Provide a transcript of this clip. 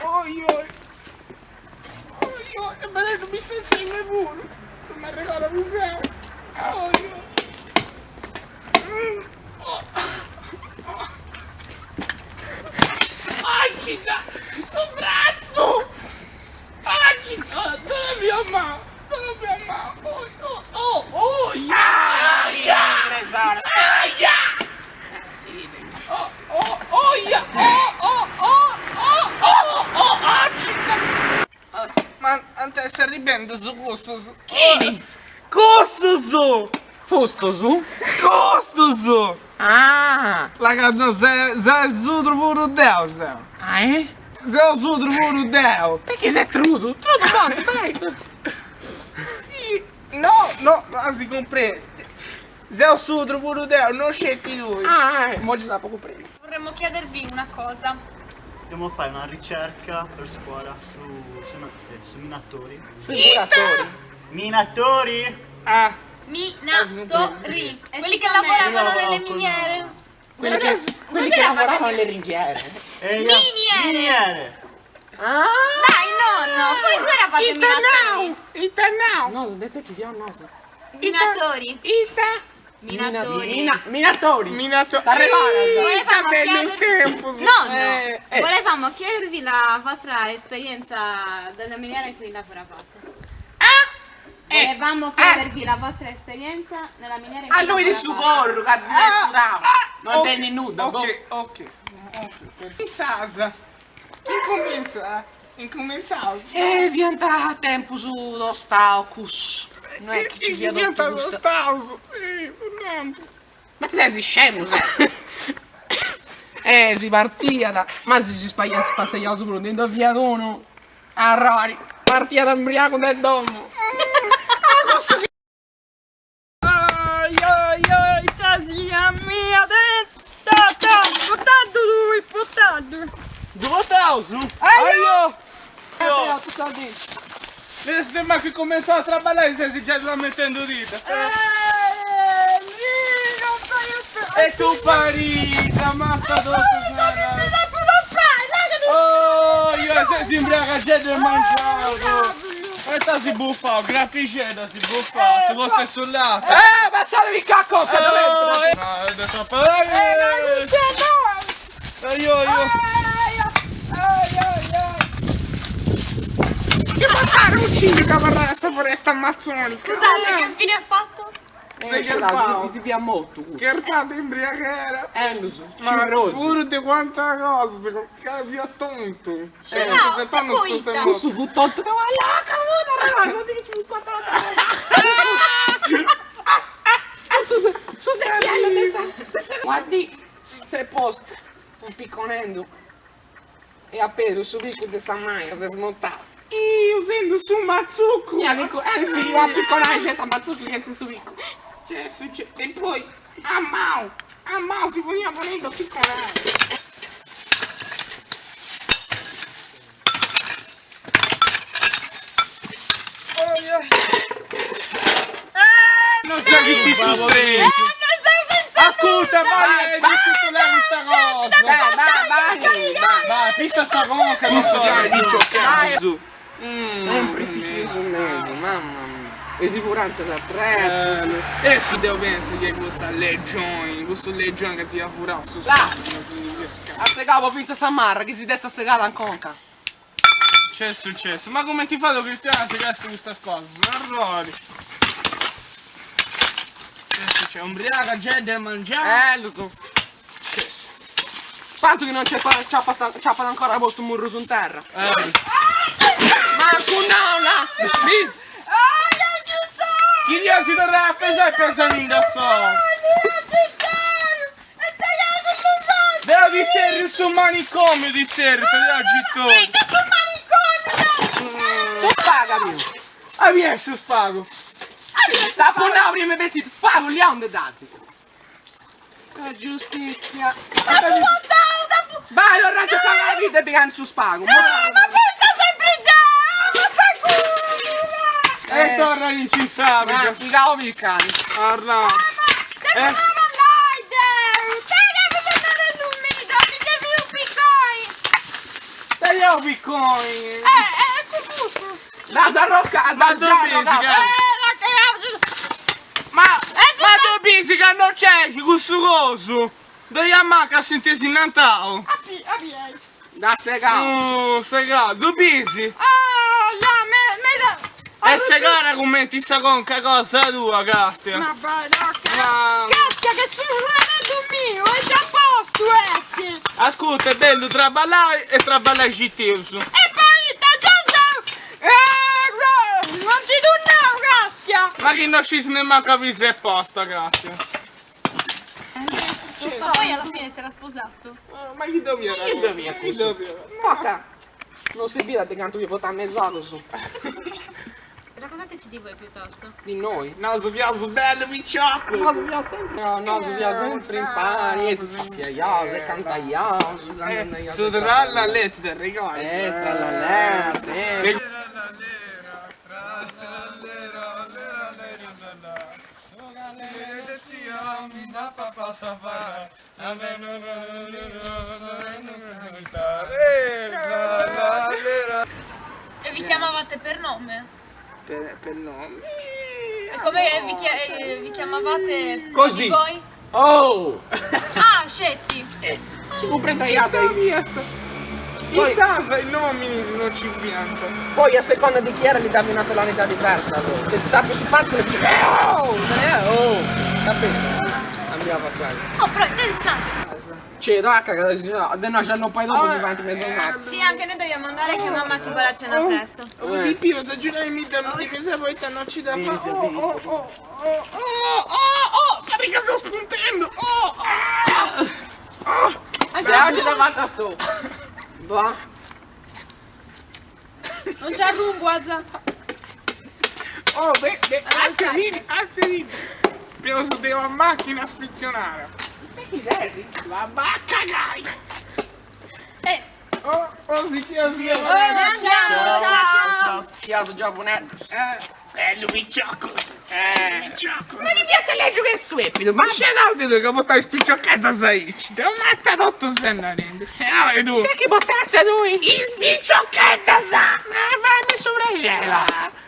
Oi oi. Oi oi, e belleddu mi senza in me puru. Non m'arregordo chi seu. Oi oi. Acida! Su bratzu! Acida! Donami a manu! Donami a manu! Oi oi oh oi! Aia! Aia! Oh oh oia! Oh oh oh oh oh oh acida! Ma ant essi arribendu cussus. Chini? Cussus! Fustus? Custus! Ah! La ca no seu sudru puru deu seu. Ah eh? Seu sudru puru deu. Perché sei trudu? Trudu forti, vai! No, no, ma si cumprendit. Seu sudru puru deu, no sceti tui. Ah, eh, mo' già dd'apu cumprendiu. Vorremmo chiedervi una cosa. Dobbiamo fare una ricerca per scuola su su su minatori. Sui muratori. Minatori? Ah. Minatori. Quelli che lavoravano nelle miniere. Quelli che, quelli che lavoravano nelle ringhiere. E io- Miniere. Miniere. Ah! Dai nonno, voi due eravate Ita minatori. nau! Ita nau! No, dete chi io no. Minatori. Ita! Minatori. Mina, minatori. Minatori. T'arregoras? Volevamo Ita bellos chieder- tempus! Nonno, Eh, eh. volevamo chiedervi la vostra esperienza della miniera in cui lavoravate. Ah! Volevamo chiedervi la vostra esperienza nella miniera in A cui lui di lavoravate. su corru, che ti ah, Non Ok, tenni nuda, boh. Ok, ok. Ok. Chissà, incomincia, incominciaus. Eh, fiant tempus tostaucus. No est chi ci fiat Diventa totu custa. tostaus. Eh, Fernando. Ma ti ses scemu, ses? Eh, si partiat, ma si si spassiaiaus puru, ndi ddu fiat unu, arrori, partiat imbriagu de domu. Ai ai ai sa tzia mia tenta potaddu tui potaddu. Ddu potaus? Aio! Aio! Desde ma chi cominciau a traballai ses già metendu dita. Eh, mi non fai E tu parida, massa totu sa Oh, io ses imbriaga già de mangiau. E ta si buffau, graficedda si buffau, si posta sul lato. Eh, passatevi qua cocca, dov'è? No, adesso Io, io. Che fare un cigno che avrà la foresta amazzonica? Scusate, che fine ha fatto? Sei Eh, gerpau. si via molto custu. Gerpau imbriachera. Eh, lu so, Ma cirrosi. pure di quanta cosa, che via tonto. Cioè, No, se e tonto poi sei ita. morto. Cussu fut tontu che va là, camuda, ragazzi, ti ci squatta la Su se, su se Guardi, s'est postu, fut picconendu e a Pedru su piccu de sa maia s'est smontau. Ih, usando su mazzucco. Mi ha picco, eh, finiu a picconai sceti a mazzuccu chentza su piccu. Cioè, succede. E poi, a mão, a mão si poniva ponendo a picconare. Non sai chi ti sostiene. Ascolta, vai, hai discusso lei questa cosa. Vai, vai, vai, vai. Vai, pista sta conca, non so di Su. Sempre sti chiusu mesu, mamma mia. E si furant s'attrezzu. Adesso devo pensare che questa legione, questo legione che si è furato su Là. Ha segato finza sa marra, chi si dessa segata in conca. C'è successo? Ma come ti fa Cristiano a segarsi questa cosa? Sono errori. Adesso c'è ubriaca gente a mangiare. Eh, lo so. Spanto che non c'è c'è ancora posto un murro su terra. Eh. Manco un'aula! Bis! Chi Dio si torna a pesare e pesano in da solo. Devo di serri su manicomio di serri, te li oggi tu. Su spaga, mio! Ah, vieni su spago. La punna prima pesi spago lì onde dasi. La giustizia. Vai, torna a giocare la vita e began su spago. Ma porta sempre già! Ma fa culo! E torna l'incinsabile. Ah, ti davo mica. Arna. Eh? Eo picconi! Eh, ecco custu! Dd'as arrocada, Ma già ddu bisi arrocada! ca... Eh, la cagata! Ma, ma ddu bisi ca no c'est cussu cosu! Ddoi amancat s'intesinantau! Api, api, eh. Dd'as segau! Segau, ddu bisi? Ah, ja, me, meda... Est segada cumenti sa conca cosa tua, castia! Ma vai, no, Ma... Castia che su ciorbeddu miu est a postu est! Ascurta, est bellu traballai e traballai citius. E poita già seu non ti ddu nau, castia! Ma chi no scis nemmancu aubi ses posta, castia. Ma poi alla fine si era sposato. Ma chi ddu biat? Chi ddu biat custu? Poita non si bidat de cantu chi portat me is ogus. Raccontateci di voi piuttosto. Di noi. Nosu fiaus bellu piciocus! Nosu fiaus sempri nosu fiaus sempri impari e si spassiaiaus e cantaiaus candu andaiaus Su trallallè ti dd'arregordas? Eh, su trallallè, sempri. E vi chiamavate per nome? Per nome. E come vi, chia- vi chiamavate Così. di voi? Oh! Ah, scetti. Si cumprendaiat Insaras is nominis non ci fiant. Poi a seconda di chi era gli davi una tonalità diversa. Se ti sta più simpatico gli dicevi oh! Eh, oh! Capito? Andiamo a fare. Oh, però è interessante. Cioè, da ca de no, già non poi dopo si va anche mezzo Sì, anche noi dobbiamo andare che mamma ci vuole a cena presto. Di più, se giurai mi da di questa volta non ci da fa. Oh, oh, oh, oh, oh, oh, oh, guarda che sto spuntendo. Oh, oh. Beh, oggi da avanza su. Boh. Non c'è rumbo, Oh, beh, beh, alzati, alzati. Penso devo a macchina a sfrizionare. Chi sei? Va va a cagare. Eh. Oh, oh, si chiama, si chiama. Andiamo, ciao. Ciao. Chiaso giapponese. Bello picciocos. Eh. Picciocos. Ma mi piace leggere che suepido, ma C'è l'audio che portai spicciocchetta sai. Ti ho matta tutto senno. Eh, tu. che che potazza lui? Spicciocchetta sa. Ma va, mi sovragela.